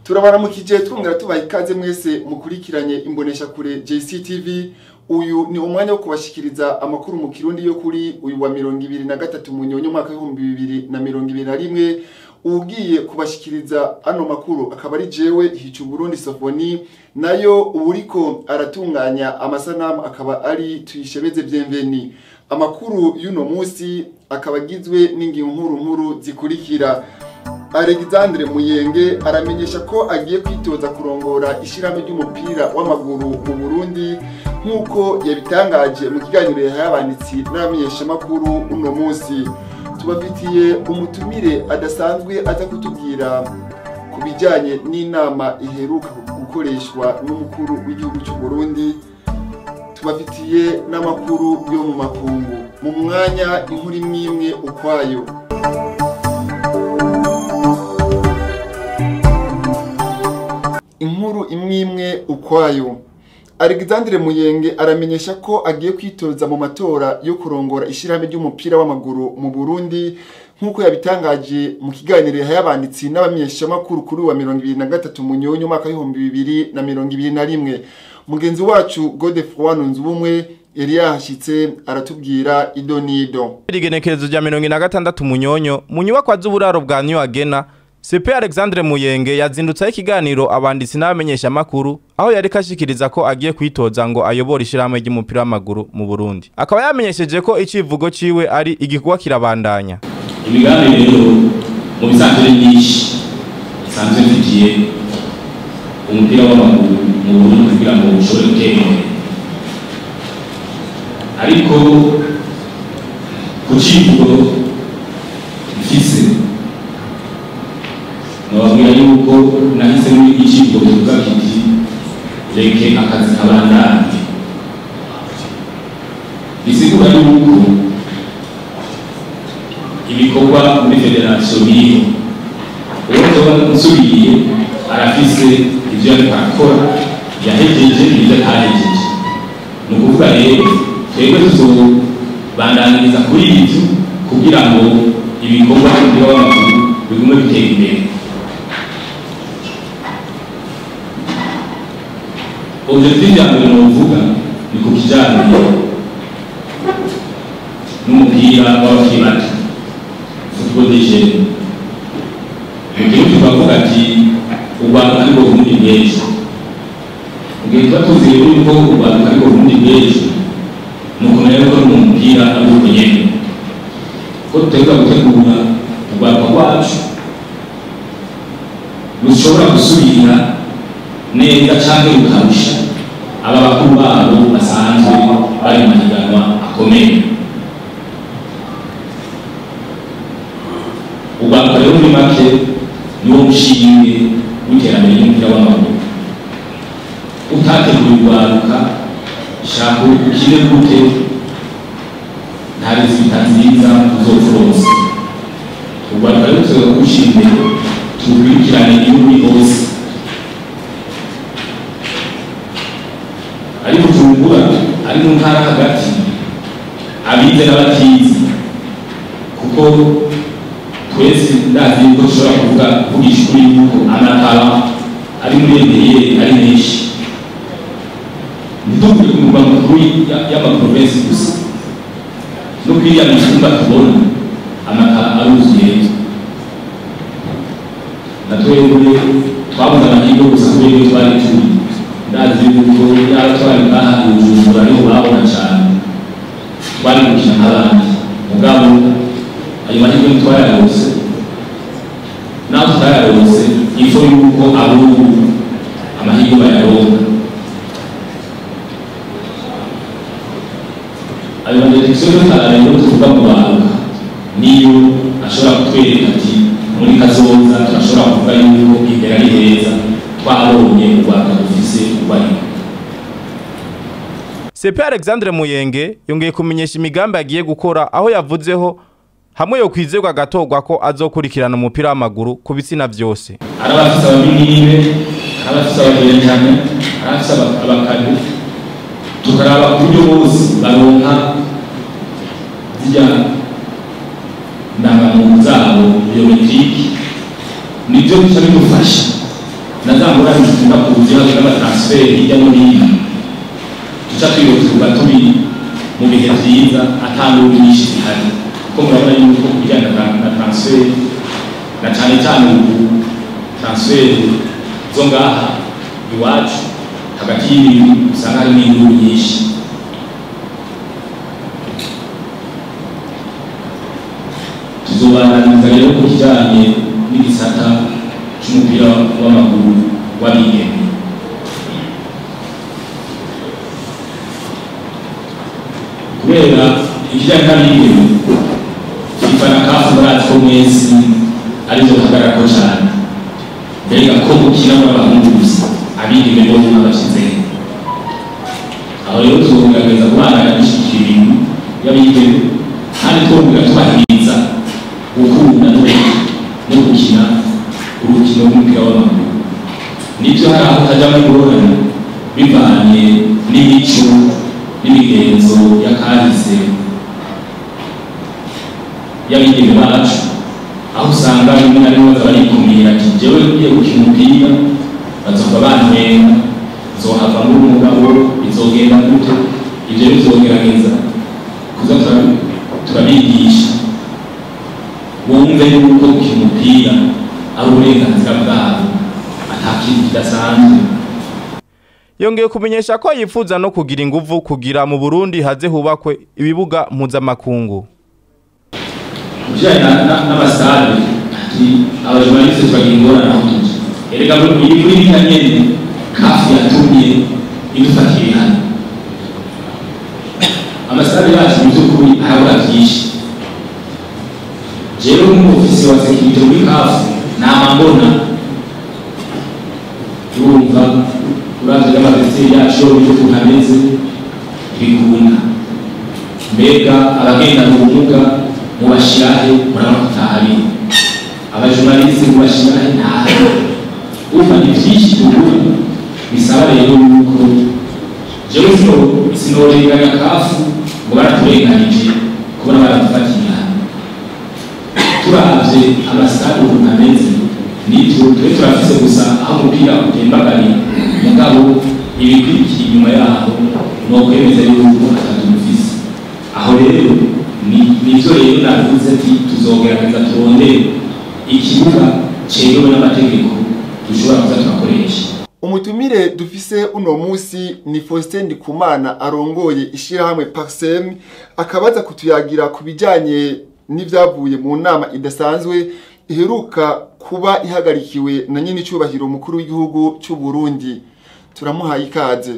Turabaramukije twongera tubaha ikaze mwese mukurikiranye imbonesha kure JCTV. Uyu ni umwanya wo kubashikiriza amakuru mu Kirundi yo kuri uyu wa 23 Munyonyo mwaka 2021. Ugiye kubashikiriza ano makuru akaba ari jewe Hicu Burundi Sofoni, nayo uburiko aratunganya amasanamu akaba ari Tuyishebeze Bienveni. Amakuru y'uno munsi akaba agizwe n'ingingo nkuru nkuru zikurikira. Alexandre Muyenge aramenyesha ko agiye kwitoza kurongora ishirahamwe ry'umupira w'amaguru mu Burundi nk'uko yabitangaje mu kiganiro yahaye abanditsi n'abamenyeshamakuru uno munsi. Tubafitiye umutumire adasanzwe aza kutubwira ku bijyanye n'inama iheruka gukoreshwa n'umukuru w'igihugu cy'u Burundi. Tubafitiye n'amakuru yo mu makungu mu mwanya inkuru imwe ukwayo. Inkuru imwe ukwayo. Alexandre Muyenge aramenyesha ko agiye kwitoza mu matora yo kurongora ishirahamwe ry'umupira w'amaguru mu Burundi nk'uko yabitangaje mu kiganiro yahaye abanditsi n'abamenyeshamakuru kuri wa 23 Munyonyo mwaka 2021. Mugenzi wacu Godefroid Nzubumwe yari yahashitse aratubwira idonido. Igenekerezo rya 46 Munyonyo mu nyubakwa z'uburaro bwa New Agena, CP Alexandre Muyenge yazindutse ikiganiro abanditsi n'abamenyesha makuru aho yari kashikiriza ko agiye kwitoza ngo ayobore ishirahamwe ry'umupira w'amaguru mu Burundi. Akaba yamenyesheje ko icivugo ciwe ari igikorwa kirabandanya. Imigambi rero mu bisanzwe nyinshi isanzwe mfitiye umupira w'amaguru mu Burundi kugira ngo ushobore gutera imbere. Ariko ku civugo mfise nababwira yuko nahisemo icivugo kivuga kiti reke akazi kabandanye. Bisigura yuko ibikorwa muri federasiyo biriho, uwo nsubiye arafise ivyo ariko arakora yahejeje n'ivyo atahejeje. Ni ukuvuga rero twebwe tuzobandaniriza kuri ivyo kugira ngo ibikorwa by'umupira w'amaguru bigume bitera imbere. Objectif ya mbere novuga ni ku kijanye n'umupira w'abakiri bato, football des jeunes. Mu gihugu tukavuga ati u Rwanda ariko Burundi bw'ejo. Mu gihe tuba tuzi rero yuko u Rwanda ariko Burundi bw'ejo, ni ukumenya yuko no mu mupira ari uko nyene, ko dutegerezwa gutegura urwaruka rwacu rushobora gusubira neza canke rukarusha aba bakuru babo basanzwe bari mu mahiganwa akomeye. Urwaruka rero muri make niwo mushinge w'iterambere ry'umupira w'amaguru. Utateguye urwaruka, shaka ukine gute, nta rezilita nziza uzopfa. Urwaruka rero tuza kurushyira imbere, turukurikirane iyo ruri hose. Ari Bujumbura, ari mu ntara hagati, abize n'abatize, kuko twese ndazi yuko dushobora kuvuga kuvugisha ukuri yuko amatara ari muri NDA ari menshi. Ntituvuge ku murwa mukuru y'amaprovensi gusa, no kuri iriya mitumba tubona amatara aruzuye. Na twebwe twabuze amahirwe gusa kubera iyo twari turi. Ndazi yuko yaba twari ngaha i Bujumbura ariho babona cane, twari gukina nk'abandi. Mugabo ayo mahirwe ntitwayaronse, naho tutayaronse ifo yuko abubu amahirwe bayaronka. Ayo madetection y'akarero tuvuga mu bantu niyo ashobora kutwereka ati muri kazoza turashobora kuvuga yuko imbere ari heza, twabonye u Rwanda rufise ubariko. CP Alexandre Muyenge yongeye kumenyesha imigambi agiye gukora aho yavuzeho hamwe yo kwizerwa agatorwa ko azokurikirana umupira w'amaguru ku bitsina vyose. Arabafise abaminire, arabafise abagenjane, arabafise abakadu, tukaraba ku buryo bose baronka zirya ndangamuntu zabo biometrike, nivyo bica bidufasha Na za ngorane zikunda kuza iyo amatransfer hirya no hino, tuca twihutirwa turi mu bihe vyiza ata nduru nyinshi zihari, kuko murabona yuko ku bijyanye na transfer, na cane cane ubu transfer zo ngaha iwacu hagati y'ibintu, usanga harimo induru nyinshi. Tuzobandaniriza rero ku kijyanye n'igisata c'umupira w'amaguru w'abigeme. Kubera ikijyanye n'abigeme, FIFA na CAF murazi ko mwese arivyo muhagararako cane. Mbega ko mukina muri abahungu gusa, abigeme bo mwabashizeho? Aho rero tuzogerageza kubandanya dushigikira ibintu y'abigeme, kandi twongera tubahimiriza gukunda no gukina urukino rw'umupira w'amaguru. Nibyo, hari aho utajyamo ingorane bivanye n'imico n'imigenzo y'akahise y'abigeme bacu, aho usanga rimwe na rimwe baza barikumira ati: "Jewe ngiye gukina umupira bazova bantwenga, nzohava muri umugabo, bizogenda gute?" Ivyo bizogerageza kuza turabigisha bumve yuko gukina umupira ari uburenganzira bwabo, ata kintu kidasanzwe. Yongeye kumenyesha ko yifuza no kugira inguvu kugira mu Burundi haze hubakwe ibibuga mpuzamakungu. Bijyanye n'amasitade, ati abajournaliste turagira ingorane aho tuje. Erega iri muri biriya nyene CAF yatumye idufatira ibihano. Amasitade yacu mu by'ukuri arabura byinshi. Jewe nk'umufisi wa sécurité muri CAF nama mbona, urumva, uravye n'amavestiaire yacu yo uburyo ukuntu ameze, ntibikunda. Mbega abagendana ubumuga mubashirahe? Murabona ko atahari. Abajournaliste mubashirahe? Ntahari. Urumva ni vyinshi tubura. Bisaba rero yuko jewe sinorenganya CAF ngo baraturenganije kubona baradufatiye ibihano. Turavye amasitade ukuntu ameze, nivyo, tube turafise gusa aho umupira utembagarira, mugabo ibikurikira inyuma yaho nokwemeza yuko atadufise. Aho rero nivyo rero navuze ati tuzogerageza turondere ikibuga cemewe n'amategeko dushobora kuza turakoresha. Umutumire dufise uno musi ni Faustin Ndikumana, arongoye ishirahamwe PARCEM, akabaza kutuyagira ku bijanye n'ivyavuye mu nama idasanzwe iheruka kuba ihagarikiwe na nyene icubahiro mukuru w'igihugu c'u Burundi. Turamuhaye ikaze.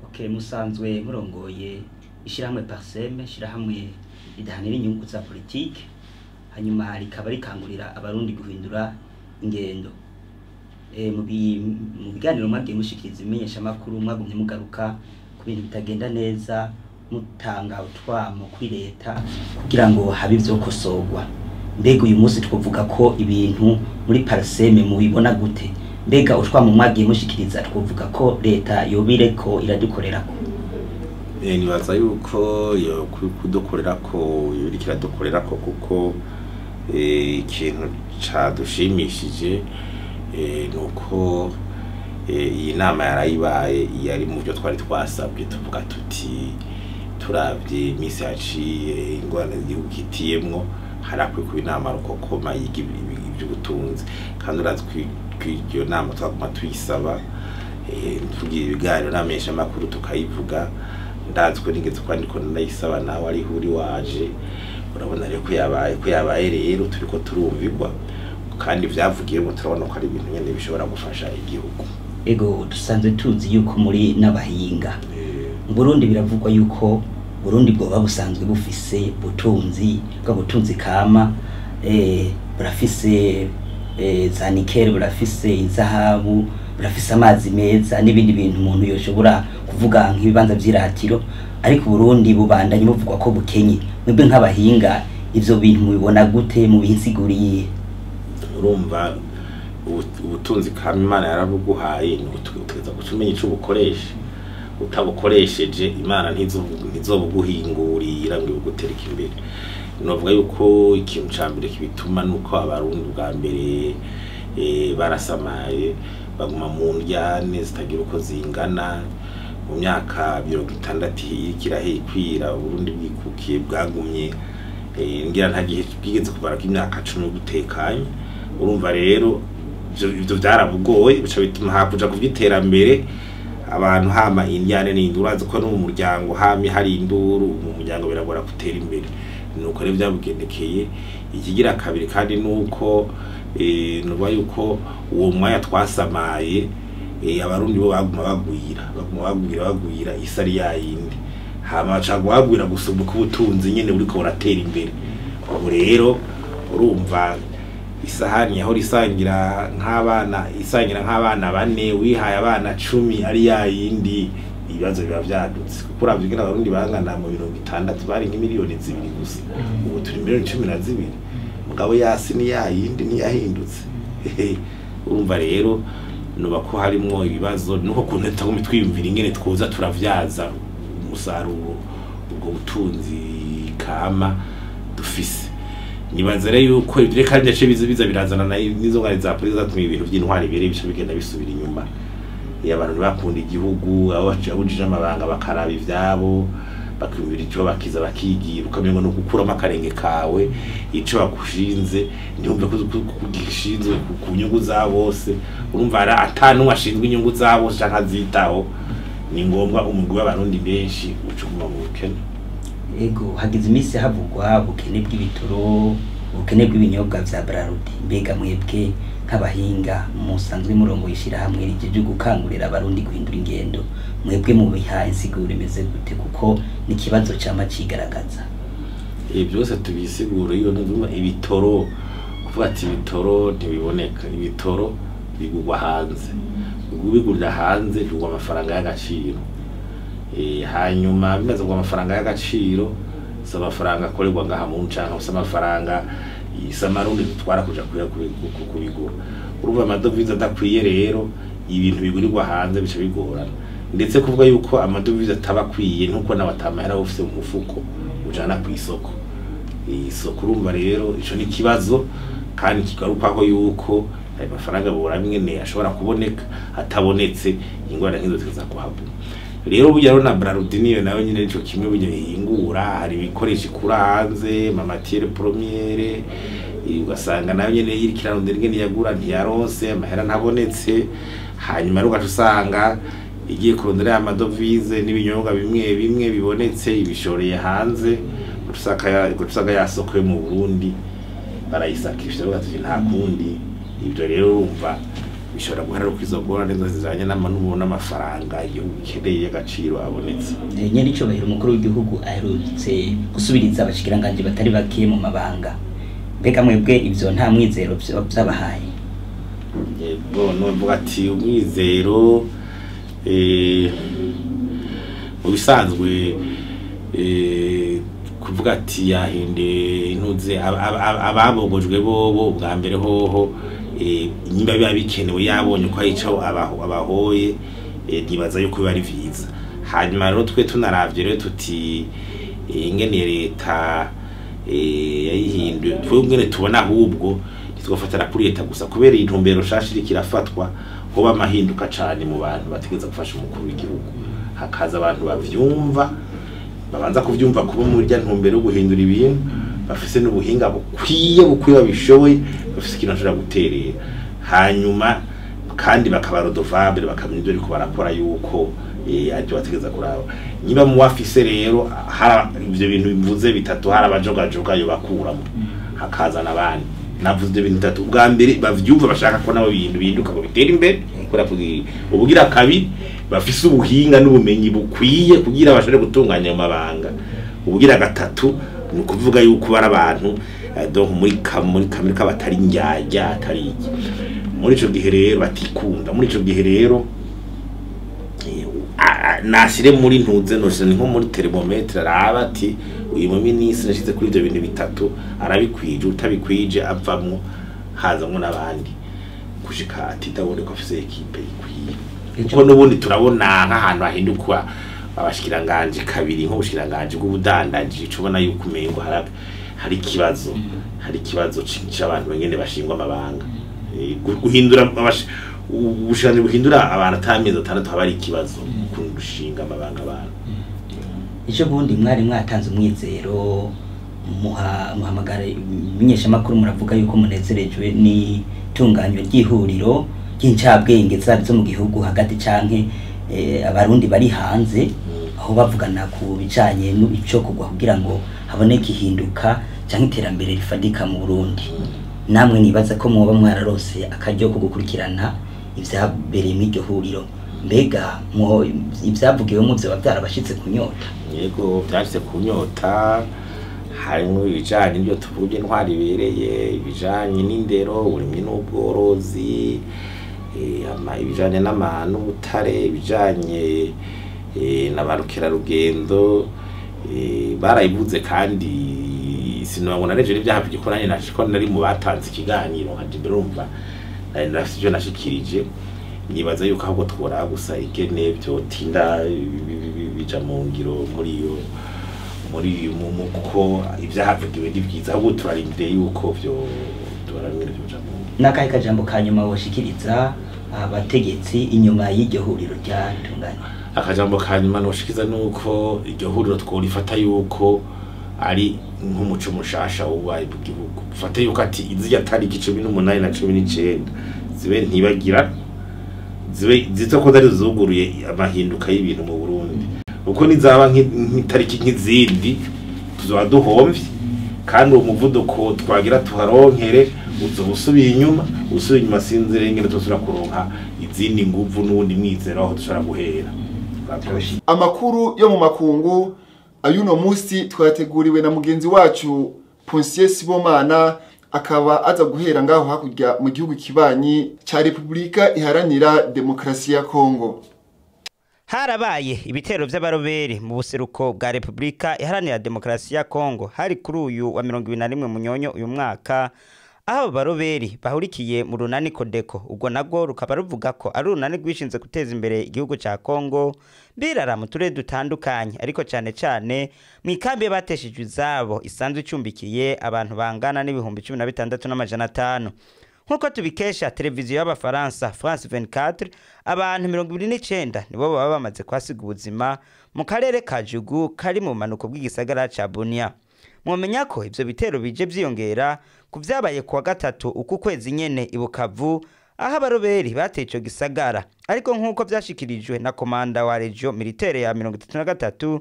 Okay, musanzwe murongoye ishyirahamwe PARCEM, ishyirahamwe ridahanira inyungu za politike, hanyuma rikaba rikangurira abarundi guhindura ingendo. Mu biganiro mwagiye mushikiriza ibimenyeshamakuru, mwagumye mugaruka ku bintu bitagenda neza, mutanga utwamo kuri leta kugira ngo habe ivyokosorwa. Mbega uyu munsi twovuga ko ibintu muri PARCEM mubibona gute? Mbega utwamo mwagiye mushikiriza, twovuga ko leta yobireko iradukorerako? Nibaza yuko yo kudukorera ko iriko iradukorera ko, kuko ikintu cadushimishije nuko iyi nama yarayibaye, yari mu byo twari twasabwe. Tuvuga tuti turavye iminsi yaciye, ingorane igihugu kitiyemwo, harakwiye kuba inama rukokoma yiga ivy'ubutunzi. Kandi urazi ko iyo nama twaguma tuyisaba, tugira ibiganiro n'amenyeshamakuru tukayivuga. Ndazi ko nigeze kwandiko ndayisaba, nawe ariho uri waje. Urabona rero ko yabaye. Rero turiko turumvirwa, kandi ivyavugiyemo turabona ko ari ibintu nyene bishobora gufasha igihugu. Ego, dusanzwe tuzi yuko muri n'abahinga. Mu Burundi biravugwa yuko Burundi bwoba busanzwe bufise butunzi bwa butunzi kama, burafise za nickel, burafise inzahabu, burafise amazi meza n'ibindi bintu umuntu yoshobora kuvuga nk'ibibanza vy'iratiro, ariko Burundi bubandanye buvugwa ko bukenye. Mwebwe nk'abahinga, ivyo bintu mubibona gute? Mubihinsiguriye? Urumva, ubutunzi kama Imana yarabuguhaye, utegereza guca umenya ico ubukoresha. Utabukoresheje, Imana ntizobuguhingurira ngo ibugutereke imbere. Novuga yuko ikintu ca mbere kibituma nuko abarundi bwa mbere Barasamaye baguma mu ndyane zitagira uko zingana. Mu myaka 60 iriko Burundi bwikukiye bwagumye ngira nta gihe bwigeze kumara imyaka 10 gutekanye. Urumva rero ivyo byarabugoye, bica bituma hakuja kuvyiterambere abantu hama indyane n'induru. Urazi ko no mu muryango hami hari induru, mu muryango biragora gutera imbere. Nuko rero byabugendekeye. Ikigira kabiri kandi nuko nuba yuko uwo mwanya twasamaye abarundi bo baguma bagwira isari yayindi, hama baca bagwira gusumba ubutunzi nyene buriko buratera imbere. Ubu rero urumva isahani yaho isangira nk'abana bane, wihaye abana 10 ari yayindi, ibibazo biba vyadutse. Kuko uravye ingene abarundi bangana mu 60 bari nk'imiliyoni 2 gusa, ubu turi miliyoni 12, mugabo yasi ni yayindi ntiyahindutse. Urumva rero nuba ko harimwo ibibazo, nuko kuntu tutaguma twiyumvira ingene twoza turavyaza umusaruro ubwo butunzi kama dufise. Nibaza rero yuko ivyo kandi yace biza birazana n'izo ngari za polisi zatumye ibintu by'intwari bere bice bigenda bisubira inyuma. Abantu bakunda igihugu, abo bajije amabanga bakaraba ivyabo, bakiyumvira ico bakiza bakigira, ukamengo no gukuramo akarenge kawe ico bakushinze ntihumve ko kugishinzwe ku nyungu za bose. Urumva atanu ashinzwe inyungu za bose canke azitaho, ni ngombwa umugwi w'abarundi benshi ucuguma mu bukene. Ego, hagize iminsi havugwa ubukene bw'ibitoro, ubukene bw'ibinyobwa vya Brarudi. Mbega mwebwe nk'abahinga musanzwe murongo yishira hamwe rijeje gukangurira abarundi guhindura ingendo, mwebwe mubiha insiguro imeze gute? Kuko ni kibazo cama cigaragaza. Byose tubisigura. Iyo ndumva ibitoro, kuvuga ati ibitoro ntibiboneka, ibitoro bigurwa hanze, bigurira hanze bigurwa amafaranga y'agaciro. Hanyuma bimaze kugwa amafaranga y'agaciro, si amafaranga akorerwa ngaha mu ncanka, si amafaranga isamarundi dutwara kuja kubigura. Urumva amadovize adakwiye rero ibintu bigurirwa hanze bica bigorana. Ndetse kuvuga yuko amadovize ataba akwiye nkuko nawe atamahera ufise mu mufuko ujana ku isoko. Isoko urumva rero ico ni kibazo kandi kigarukwaho yuko ayo mafaranga bora ashobora kuboneka, atabonetse ingorane nk'izo ziza kuhabura. Rero burya rero na Brarudi niyo nawe nyine nico kimwe burya ihingura, hari ibikoresho ikura hanze, ma matière première, ugasanga nayo nyene iriko irarondera ingene yagura ntiyaronse, amahera ntabonetse. Hanyuma rero ugaca usanga igiye kurondera amadovize n'ibinyobwa bimwe bimwe bibonetse ibishoreye hanze, ugasanga yasoko yo mu Burundi barayisakisha bati nta kundi. Ibyo rero urumva bishobora guharira ko izo ngorane zijanye n'amafaranga igihugu gikeneye y'agaciro abonetse. Nyene icubahiro umukuru w'igihugu aherutse gusubiriza abashikiranganje batari bake mu mabanga, mbega mwebwe ivyo nta mwizero vyabahaye? Yego, novuga ati umwizero mu bisanzwe kuvuga ati yahinde intuze ababogojwe bobo ubwa mbere hoho nyimba biba bikenewe yabonye ko ayicaho abahoye, nibaza yuko biba ari vyiza. Hanyuma rero twe tunaravye rero tuti ingene leta yayihinduye, twebwe ingene tubona ahubwo ntitwofatira kuri leta gusa, kubera intumbero nshasha iriko irafatwa hoba amahinduka cane mu bantu bategereza gufasha umukuru w'igihugu, hakaza abantu bavyumva, babanza kuvyumva kuba muri rya ntumbero yo guhindura ibintu, bafise n'ubuhinga bukwiye babishoboye, bafise ikintu bashobora guterera. Hanyuma kandi bakaba redevable, bakamenya ivyo bariko barakora yuko arivyo bategereza kuraba. Niba mu bafise rero hari ivyo bintu bivuze bitatu, hari abajogajoga yo bakuramo hakazana abandi. Navuze ivyo bintu bitatu, ubwa mbere bavyumva bashaka ko nabo ibintu bihinduka ngo bitere imbere, ubugira kabiri bafise ubuhinga n'ubumenyi bukwiye kugira bashobore gutunganya ayo mabanga. Ubugira gatatu ni ukuvuga yuko bari abantu donc muri kamere batari njyajya atari iki. Muri ico gihe rero batikunda, muri ico gihe rero nashyire muri ntuze ni nko muri thermometre, araba ati uyu muminisitiri nashize kuri ivyo bintu bitatu arabikwije, utabikwije avamwo hazamwo n'abandi gushika ati ndabone ko afise ekipe ikwiye. Kuko n'ubundi turabona nk'ahantu hahindukwa abashikiranganje kabiri, nk'ubushikiranganje bw'ubudandaji, ubona yuko umengo hari ikibazo, hari ikibazo c'abantu bengene bashingwa amabanga. Guhindura ubushikiranganji buhindura abantu atamezi 6 haba ari ikibazo kurushinga amabanga abantu. Ejo bundi mwari mwatanze umwizero muhamagara imenyeshamakuru muravuga yuko munezerejwe n'itunganywa ry'ihuriro ry'incabwenge zaba izo mu gihugu hagati canke abarundi bari hanze, aho bavugana ku bijanye n'icokorwa kugira ngo haboneke ihinduka canke iterambere rifadika mu Burundi. Namwe nibaza ko mwoba mwararose akaryo ko gukurikirana ivyabereye muri iryo huriro, mbega ivyavugiwemo vyoba vyarabashitse ku nyota? Yego, vyashitse ku nyota, harimwo ibijanye n'ivyo tuvuga by'intwari ibereye, ibijanye n'indero, uburimyi n'ubworozi, ibijanye n'ubutare, ibijanye na ba rukerarugendo, barayivuze kandi sinabona reje n'ibyaha by'ikoranye nashiko nari mu batanze ikiganiro nka Jimbere, urumva nari nafise ivyo nashikirije. Nibaza yuko ahubwo twora gusa ingene vyotinda bija mu ngiro muri iyo muri kuko ivyahavugiwe ni vyiza, ahubwo turarindiriye yuko vyo turarindiriye vyoja mu ngiro. N'akahe kajambo ka nyuma woshikiriza abategetsi inyuma y'iryo huriro ryatunganywa? Akajambo ka nyuma noshikiza nuko iryo huriro tworifata yuko ari nk'umuco mushasha wubaye mu gihugu. Fate yuko ati izirya tariki 18 na 19 zibe ntibagira, zibe zitoko zari zuguruye amahinduka y'ibintu mu Burundi, uko nizaba nk'itariki nk'izindi tuzoba duhomvye, kandi uwo muvuduko twagira tuharonkere uzoba usubiye inyuma, usubiye inyuma sinzire ingene tuzosubira kuronka izindi nguvu n'uwundi mwizero aho dushobora guhera. Amakuru yo mu makungu ayuno musi twateguriwe na mugenzi wacu Ponsier Sibomana, akaba aza guhera ngaho hakurya mu gihugu kibanyi ca Republika Iharanira Demokrasi ya Kongo. Harabaye ibitero vy'abaroberi mu buseruko bwa Republika Iharanira Demokrasi ya Kongo hari kuri uyu wa 21 Munyonyo uyu mwaka, aho abaroberi bahurikiye mu runani Kodeko, ubwo nagwo rukaba ruvuga ko ari urunani rwishinze guteza imbere igihugu ca Kongo, birara mu turere dutandukanye ariko cane cane mu ikambi bateshejwe izabo isanzwe icumbikiye abantu bangana n'ibihumbi 16,500. Nkuko tubikesha televiziyo y'Abafaransa France 24, abantu 29 nibo baba bamaze kwasiga ubuzima mu karere ka Jugu kari mu manuko bw'igisagara ca Bunia. Mwomenya ko ivyo bitero bije vyiyongera ku vyabaye kuwa gatatu uku kwezi nyene i Bukavu, aho abaroberi bateye ico gisagara, ariko nkuko vyashikirijwe na komanda wa Region Militaire ya 33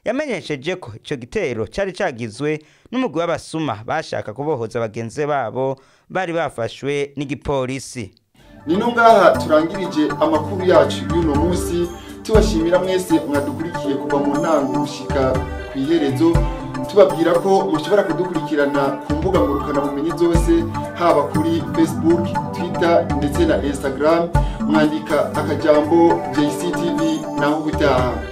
yamenyesheje ko ico gitero cari cagizwe n'umugwi w'abasuma bashaka kubohoza bagenzi babo bari bafashwe n'igipolisi. Nino ngaha turangirije amakuru yacu y'uno munsi, tubashimira mwese mwadukurikiye kuva mu ntango gushika kw'iherezo, tubabwira ko mushobora kudukurikirana ku mbuga ngurukanabumenyi zose, haba kuri Facebook, Twitter ndetse na Instagram, mwandika akajambo JCTV naho ubutaha.